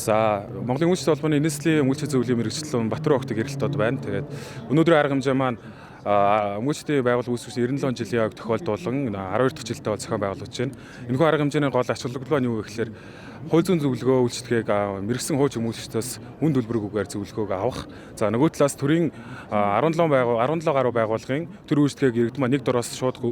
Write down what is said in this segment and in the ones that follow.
За, Монголын өмгөөлөгчдийн холбооны нийслэлийн өмгөөлөгчийн зөвлөлийн мэргэжлэн Батруу охтыг эргэлтод байна. Тэгээд өнөөдрийн арга хэмжээ маань өмгөөлөгчдийн байгууллага үүсгэсэн 97 жилийн ойг тохиолдуулан 12 дахь жилдээ бол зохион байгуулагдаж байна. Энэхүү арга хэмжээний гол ач холбогдол нь юу вэ гэхээр хууль зүйн зөвлөгөө үйлчилгээг мэргэсэн хууч өмгөөлөгчдөөс үн төлбөргүйгээр зөвлөгөөг авах. За, нөгөө талаас төрийн 17 байгуул 17 гаруй байгууллагын төр үйлчилгээг иргэд маань нэг дороос шууд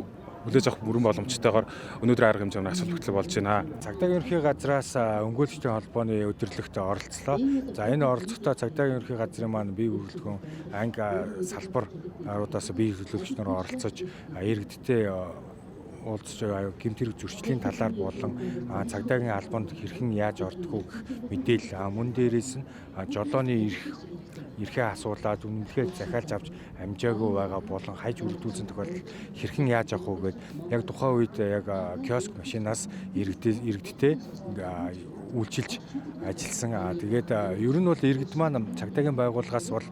хүлээж авах бүрэн боломжтойгоор өнөөдрийн арга хэмжээ нь ач холбогдол болж байна. Цагдаагийн ерөнхий газраас өмгөөлөгчдийн холбооны өдөрлөгт оролцлоо. За, энэ оролцохдоо цагдаагийн ерөнхий газрын маань бие бүрэлдэхүүн анги салбаруудаас бие төлөөлөгч нар оролцож иргэдтэй уулзч гэмт хэрэг зөрчлийн талаар болон цагдаагийн албанд хэрхэн яаж ордог уу гэх мэдээлэл, мөн дээрээс нь жолооны эрх эрхээ асуулаад үнэмлэхээ захиалж авч амжаагүй байгаа болон хайж үргэлжлүүлсэн тохиолдолд хэрхэн яаж авах уу гээд яг тухайн үед яг киоск машинаас иргэдтэй үйлчилж ажилласан. Тэгээд ер нь бол иргэд маань цагдаагийн байгууллагаас бол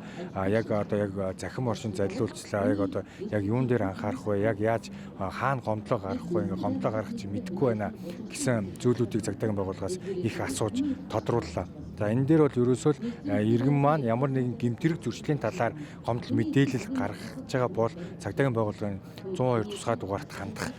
яг одоо яг захим оршин залилуулчлаа. Яг одоо яг юун дээр анхаарах вэ? Яг яаж хаана гомдлоо гаргах вэ? Ингээ гомдлоо гаргах чи мэдэхгүй байна гэсэн зүйлүүдийг цагдаагийн байгууллагаас их асууж тодрууллаа. За, энэ дээр бол ерөөсөө л иргэн маань ямар нэгэн гэмт хэрэг зөрчлийн талаар гомдол мэдээлэл гаргаж байгаа бол цагдаагийн байгууллагын 102 тусгай дугаарт хандах,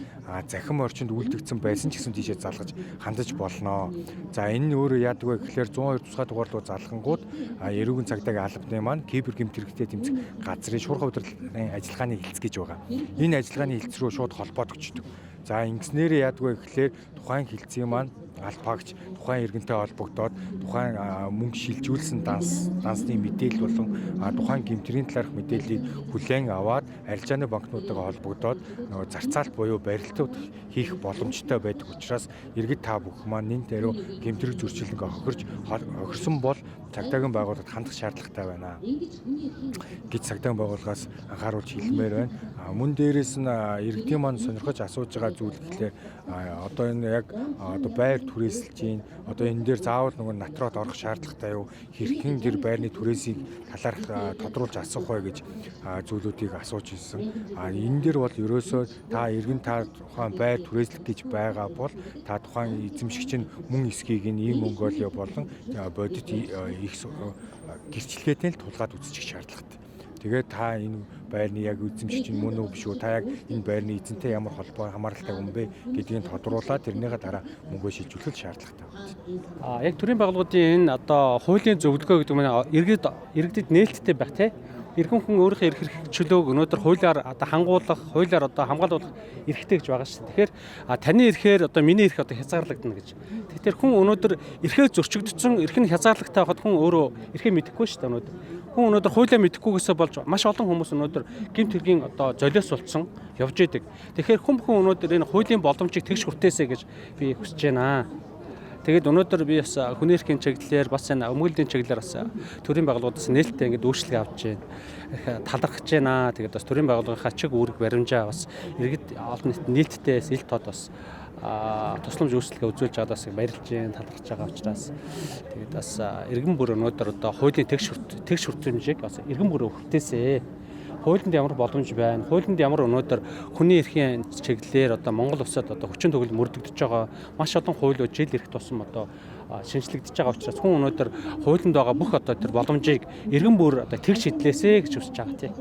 захим орчинд үлдэгдсэн байсан ч гэсэн тийшээ залгаж хандаж болно. За, энэ нь өөрөө яадаг вэ гэхлээр 102 тусгай дугаар руу залгангууд эрүүгэн цагдаагийн албаны маань кибер гэмт хэрэгтэй тэмцэх газрын шуурхай удирдлагын ажиллагааны хэлц гэж байгаа. Энэ ажиллагааны хэлц рүү шууд холбоодогчдөг. За, ингэснээрээ яадаг вэ гэхлээр тухайн хэлцийн маань албаагч тухайн иргэнтэй холбогдоод тухайн мөнгө шилжүүлсэн дансны мэдээлэл болон тухайн гэмтрийн талаарх мэдээллийг хүлээн аваад арилжааны банкнуудтайгаа холбогдоод нөгөө зарцаалт буюу барилтууд хийх боломжтой байдаг учраас иргэд та бүхэн маань нэн дээр гэмтрэг зөрчил ингээ хохирч хохирсон бол цагдаагийн байгууллагад хандах шаардлагатай байна гэж цагдаагийн байгууллагаас анхааруулж хэлмээр байна. Мөн дээрээс нь иргэдийн маань сонирхож асууж байгаа зүйл гэхлээр одоо энэ яг одоо байр түрээсэлж гин, одоо энэ дээр заавал нөгөө натрот орох шаардлагатай юу, хэрхэн тэр байрны түрээсийг талаарх тодруулж асуух вэ гэж зүйлүүдийг асууж ирсэн. Энэ дээр бол ерөөсөө та иргэн та тухайн байр түрээслэх гэж байгаа бол та тухайн эзэмшигч нь мөн эсхийг нь ийм мөнгөлөө болон бодит их гэрчлэгээтэй л тулгаад үзчих шаардлагатай. Тэгээд та энэ байрны яг эзэмшигч нь мөн үү, биш үү? Та яг энэ байрны эзэнтэй ямар холбоо хамааралтай юм бэ гэдгийг тодруулаад тэрнийхээ дараа мөнгөө шилжүүлэх шаардлагатай байна. Яг төрийн байгууллагуудын энэ одоо хуулийн зөвлөгөө гэдэг нь иргэдэд нээлттэй байх, те, эргэн хүн өөрийнхөө эрх чөлөөг өнөөдөр хуулиар одоо хангуулах, хуулиар одоо хамгаалуулах эрхтэй гэж байгаа шүү дээ. Тэгэхээр таны эрхээр одоо миний эрх одоо хязгаарлагдана гэж. Тэгэхээр хүн өнөөдөр эрхээ зөрчигдсөн, эрх нь хязгаарлагтай байхад хүн өөрөө эрхээ мэдэхгүй шүү дээ өнөөдөр. Хүн өнөөдөр хуулиа мэдэхгүйгээсээ болж маш олон хүмүүс өнөөдөр гэмт хэргийн одоо золиос болсон явж идэг. Тэгэхээр хүн бүхэн өнөөдөр энэ хуулийн боломжийг тэгш хүртээсэй гэж би хүсэж байна. Тэгээд өнөөдөр би бас хүний эрхийн чиглэлээр, бас энэ өмгөөллийн чиглэлээр бас төрийн байгууллагуудаас нээлттэй ингээд өөрчлөлт авч байна. Их талархаж байна. Тэгээд бас төрийн байгууллагынхаа чиг үүрэг баримжаа бас иргэд олон нийт нээлттэй ил тод бас тусламж үйлчилгээ үзүүлж байгаад бас баярлж байна, талархаж байгаа учраас тэгээд бас иргэн бүр өнөөдөр одоо хуулийн тэгш хүртэмжийг бас иргэн бүр хүртээсэй. Хуулинд ямар боломж байна? Хуулинд ямар өнөөдөр хүний эрхийн чиглэлээр одоо Монгол улсад одоо хүчин төгөл мөрдөгдөж байгаа маш олон хуулиуд жил ирэх тусам одоо шинжлэгдэж байгаа учраас хүн өнөөдөр хуулинд байгаа бүх одоо тэр боломжийг иргэн бүр одоо тэгш хэдлээсэй гэж хүсэж байгаа, тийм.